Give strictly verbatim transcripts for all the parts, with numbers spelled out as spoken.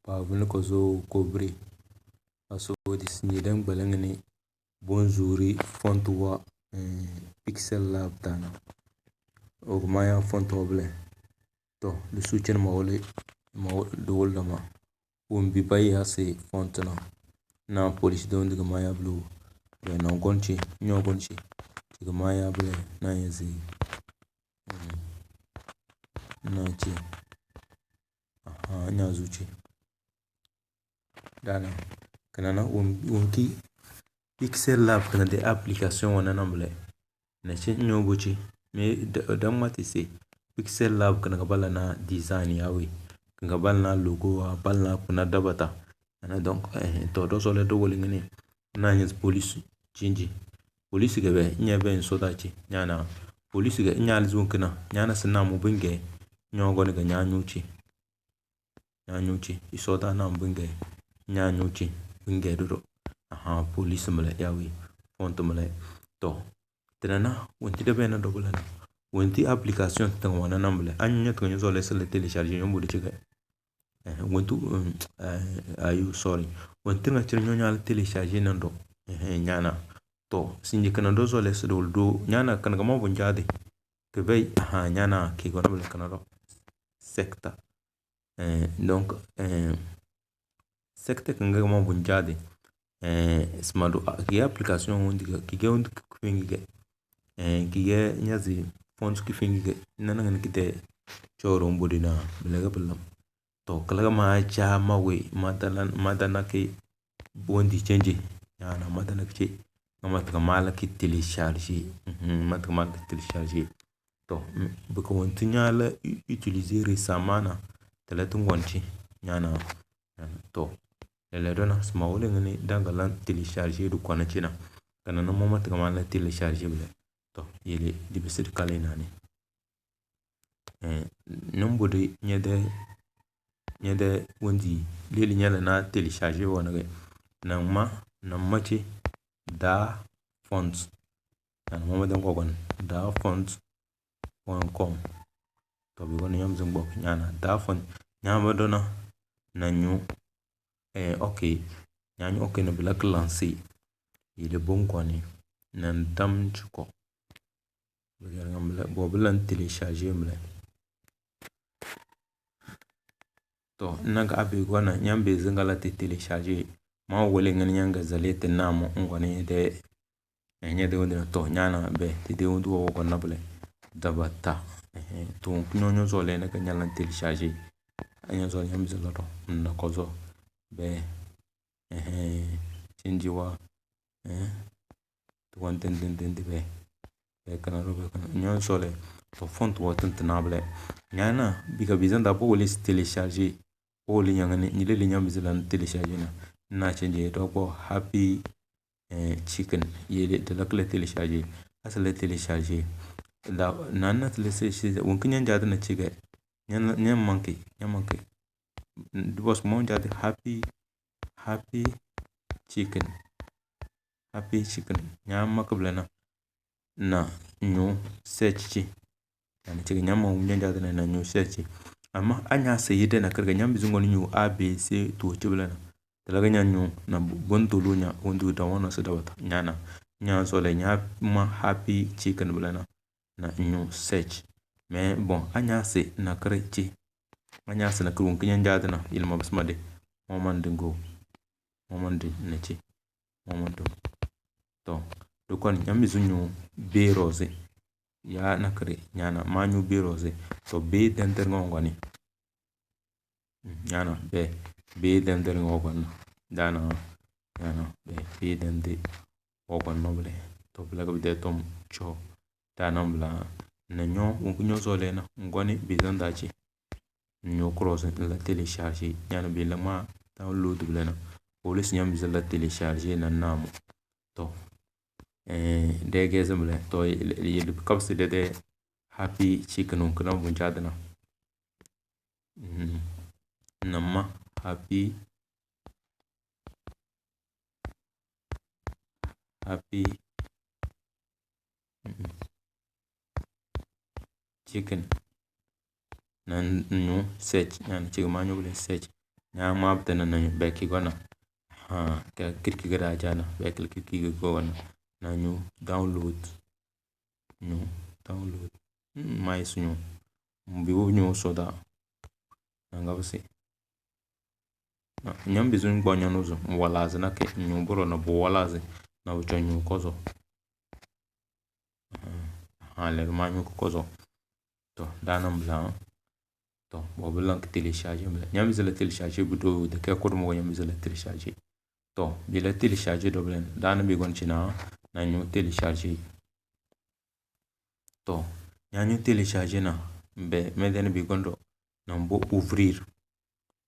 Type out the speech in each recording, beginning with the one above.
Baabuli kozo kobiri. Aso di sinji den gbelengini bonzuri font wa, eh, Pixel Lab dana. Ogumaya font wa bile. To, di suchen ma wole, ma wole, di wole ma. Wumbi ba ya se font na. Na polish don di gumaya bile. Be na gonchi, nyo gonchi. Ti gumaya bile na yezi. Mm. Na chi. Aha, nya zuchi. Dana. Kana na wum-, wumki Pixel Lab kana de application wana nambule. Na chi nyo buchi. Me da, da mati se. Pixel Lab kana ka bala na design ya we. Kana ka bala na logo wa, bala na kuna dabata. Ana donc, eh, to do sole do wole ngini. Na nyes police chinji. Police ke be, nye be nso da chi. Nyana. Police ke, nya lizu nkina. Nyana sina mu binge. Nyo goni ke nya nyuchi. Nya nyuchi. Iso da na mu binge. Nya nyuchi. Binge dodo. Aha, police mle, ya we. Font mle. To. Tena na, wenti de be na double na. Wenti application tena wana nambule. Anyo tena nyo sole sele télécharger, nyo budi chike. Eh, wenti, um, eh, ayu, sorry. Wenti nga chiri nyo nyala télécharger nando. Eh, nyana. To, sinji kana do sole se do do. Nyana kana kama bunjade. Ke be, aha, nyana, ke gona bule kana do. Sector. Eh, donc, eh, secteur kanga kama bunjade. Eh, sima do, ah, kige application wundi ga, kige wundi kifingi ga. Eh, kige nyazi fonts kifingi ga. Nana ngani kite choro mbodi na, bilaga bilam. To, kalaga ma cha ma we, ma dana, ma dana ke bondi change. Nyana ma dana ke. Nga ma teka mala ki télécharger. Mhm, ma teka mala ki télécharger. To, m-, bika wanti nyala u-, utiliser récemment na. Tala ti ngwanti. Nyana. Nyana. To. Lele dona, sima wole ngani danga lan télécharger du kwana china. Kana na mama teka mala télécharger bile. To, yele di bisi di kale nani. Eh, numbudi nyede, nyede wundi lili nyala na télécharger wana ge. Na ma, na ma chi da fonts. Na ma ma den gogon da fonts point com. To bi wana nyam zin gbok nyana da font. Nyama dona na nyu. Eh, okay. Nya nyu okay na bila ki lancer. Yele bon kwani. Na dam chuko. Bo bilan télécharger mle. To, na ga abi gwana, nyam be zinga la te télécharger. Ma wole ngani nyanga zale te na mo ngwani de. Eh, nya de wundi na to, nyana be, te de wundi wo gwana bile. Dabata. Eh, to, kunyo nyo zole na ka nyala télécharger. Nyo zole nyam zala to, na kozo. Be. Ehe, chinji wa, eh, to wan ten ten ten ti be. Be kana ro be kana. Nyo sole, to font wa ten ten able. Nyana, bika bizan da bo wole télécharger. Wole nyanga ni, nyile le nyam bizan télécharger na. Na chinji to ko happy, eh, chicken. Yele de la kle télécharger. Asale télécharger. Da, na na télécharger, won kinya jada na chige. Nyan, nyan manke, nyan manke. Dibos mo jada happy Happy chicken. Happy chicken. Nya maka bile na. Na nyu search chi. Yani chicken nya ma wunye jate na, na nyu search chi. Ama anya se yide na kirga nya bizungo ni nyu A B C to chi bile na. Talaga nya nyu na bu-, buntulu nya wundu da wana se da wata. Nya na. Nya sole nya ma happy chicken bile na. Na nyu search. Mais bon, anya se na kere chi. Anya se na kere wun kinya jate na. Ilma bisma de. Momandingo. Momandin na chi. Momandin. To. Dukon nyam bizu nyu be roze. Ya na kere nyana ma nyu be roze. To be dender ngongoni. Nyana be, be dende ri ngogwan. Dana, nyana be, be dende ngogwan no bile. To bile ka bide tom cho. Dana bla na nyo, wunku nyo zole na ngwani be danda chi. Nyo cross la télécharger. Nyana be la ma download bile na. Police nyam be la télécharger na namo. To. Eh, de geze bile. To, ye, ye, ye kapsi de de happy chicken wunku na bunjadana. Mhm. Nama happy, happy, mhm, chicken. Na nyu search, na chicken ma nyu bile search. Nyaa maa bi tana na nyu bɛki gɔna. Haa, ka kiriki ga daa jaana, bɛki kiriki ga gɔna. Na nyu download. Nyu download. Hmm, maa yi su nyu. Mbi wo nyu so da. Na nga bi si. Na, nyam bi zu n gbɔ nyanu zu. N walazi na ke nyu buro na bu walazi. Na bu chɔ nyu kozo. Haa, lɛri maa nyu kozo. To, daana bila. To, bɔ bi lan ki télécharger bila. Nyam bi zala télécharger bu do de ke kodo mo nyam bi zala télécharger. To, bi la télécharger do bila. Daana bi gon china na nyu télécharger. To, nya nyu télécharger na. Mbe, me dene bi gon do. Na mbo ouvrir.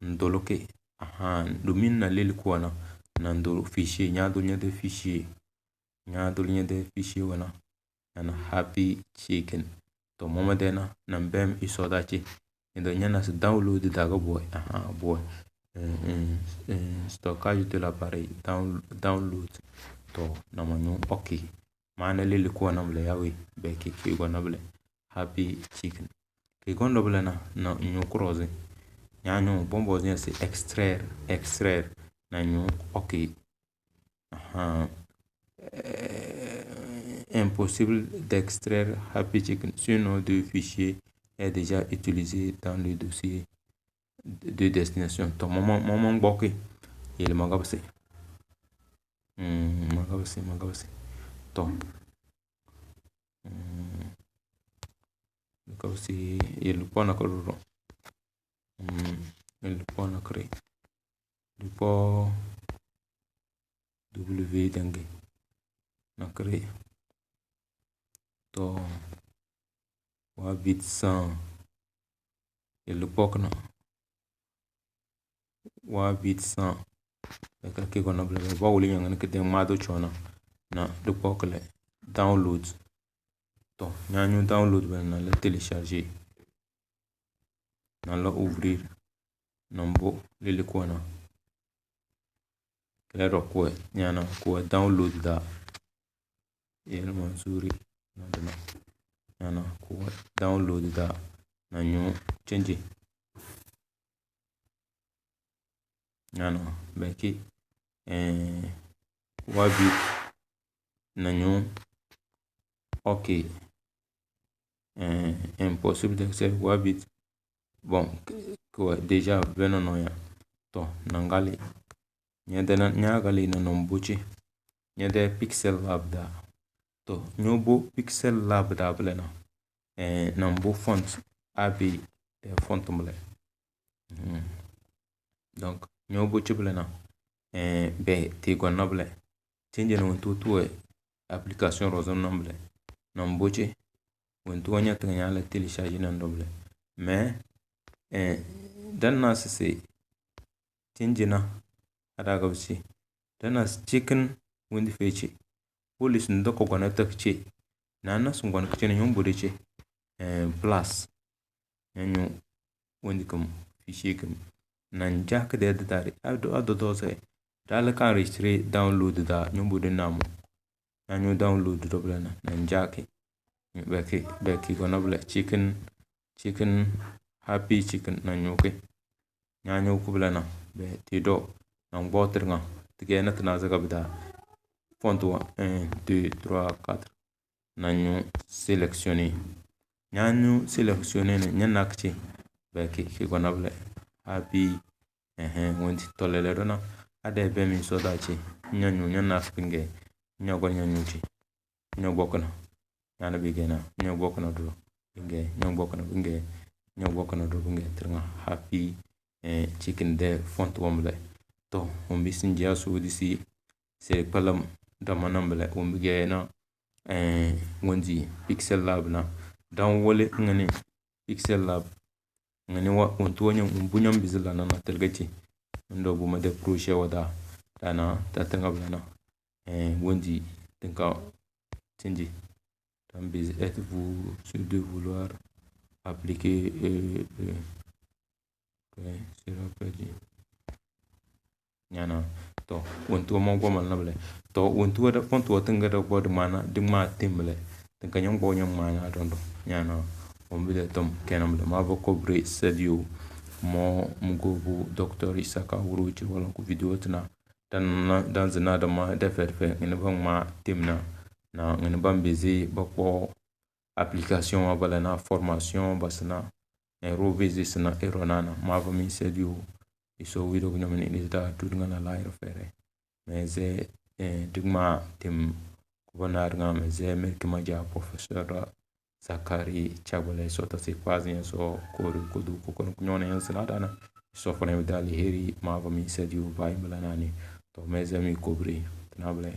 Ndolo ke. Aha, domin na lili kuwa na. Na ndolo fichier. Nya do nya de fichier. Nya dul nya de fichier wana. Yana happy chicken. To mama dena na mbem iso da chi. Indo nya na si download daga boy. Aha, boy. Eh, eh, eh, stockage de l'appareil. Down-, download. To na ma nyu. Ok. Ma na lili ko na bile yawi. Be ki ki go na bile. Happy chicken. Ki go na bile na, na nyu cross. Nya nyu bombo nya si extraire, extraire. Na nyu. Ok. Aha. Euh, impossible d'extraire Happy Chicken. Ce nom de fichier est déjà utilisé dans le dossier de destination. To, mama, mama ngboki. Yele magabse. Hmm, magabse, magabse. To. Hmm. Magabse, yele pona kororo. Hmm, yele pona kre. Dupo W denge. Na kre. To. Wa bit san. Yele pokna. Wa bit san. Eka ke kona bla bla. Ba wuli nyanga ke den ma do chona. Na dupo kle. Download. To. Nya nyu download bla na le télécharger. Na la ouvrir. Na mbo lili kuwa na. Kila do kuwa nyana kuwa download da. Yel Mansuri. Na dana. Nyana kuwa download da. Na nyu change. Nyana beki. Eh, wabi. Na nyu. Ok. Eh, impossible de ser wabit. Bon, k-, k-, déjà veno no ya. To, nangali. Nyede na, nyagali na nombuchi. Nyede Pixel Lab da. To, nyobo Pixel Lab da bile na. Eh, nambu font. Abi, eh, font mle. Mhm. Donc, nyobo chi bile na. Eh, be, ti gonna bile. Change na wuntu tuwe application rozum na bile. Na mboche. Wuntu wanya tinga nya la télécharger na ndo bile. Mais, eh, dan na sese. Change na. Ada ga bisi. Dan na chicken windi feche. Police ndo ko gwana tak che. Na na sungwan kiche na nyombo de che. Eh, plus. Nyanyo windi kum. Fichier kum. Na njake de de dari. Ado, ado do se. Dale kan register download da nyombo de namu. Nyanyo download do bla na. Na njake. Beki, beki gona bla. Chicken, chicken, happy chicken na nyoke. Nyanyo ku bla na. Be ti do. Na ngbo tirnga. Tige na tana zaga bida. Font wa. Un, deux, trois, quatre. Na nyu sélectionner. Nya nyu sélectionner ne, nya nakchi. Beki, ki gona bla. Happy. Ehe, wonti tolele dona. Ade be mi so da chi. Nya nyu, nya nak pinge. Nya gona nya nyu chi. Nya gbokna. Nya na bige na. Nya gbokna dro. Pinge. Nya gbokna pinge. Nya gbokna dro pinge. Tirnga. Happy. Eh, chicken de font wamle. To, umbi sinjia su disi. Se palam dama nambele. Umbi ge na. Eh, wonti Pixel Lab na. Dan wole ngani Pixel Lab. Ngani wa, wontu wanya, wumbu nyam bizila na na telgeti. Ndo bu ma de proche wada. Dana, ta tenga blana. Eh, wonti, tenka, tinji. Tan bizi, êtes-vous sûr de vouloir appliquer, euh, euh, que sera perdu. Nyana. To, wontu wa ma goma na bele. To, wontu wa da, wontu wa tinga da gbo di mana, di ma timbele. Tinka nyam gbo nyam mana dondo. Nyana. Ombi de tom, kenam le. Ma bo cobre sedio. Mo mugobu Doctor Isaka Wuro ciri wala ku video tina. Dan, dan zina da ma da ferfe ngini ban ma timna. Na ngini ban bezi ba ko application wa bala na formation ba sina. En ro bezi sina ero nana. Ma ba mi se diu. Iso wido kunyamini ni da tudu ngana la ero fere. Meze, eh, digma tim kuba naari ŋa meze miriki maja Professor Zakari Chagbele so tasi kwazi nyen so kori kudu kukuni kunyone nyen sina dana. So fana mi dali heri ma ba mi sediu ba imbala nani. To meze mi kobri. Tinabele.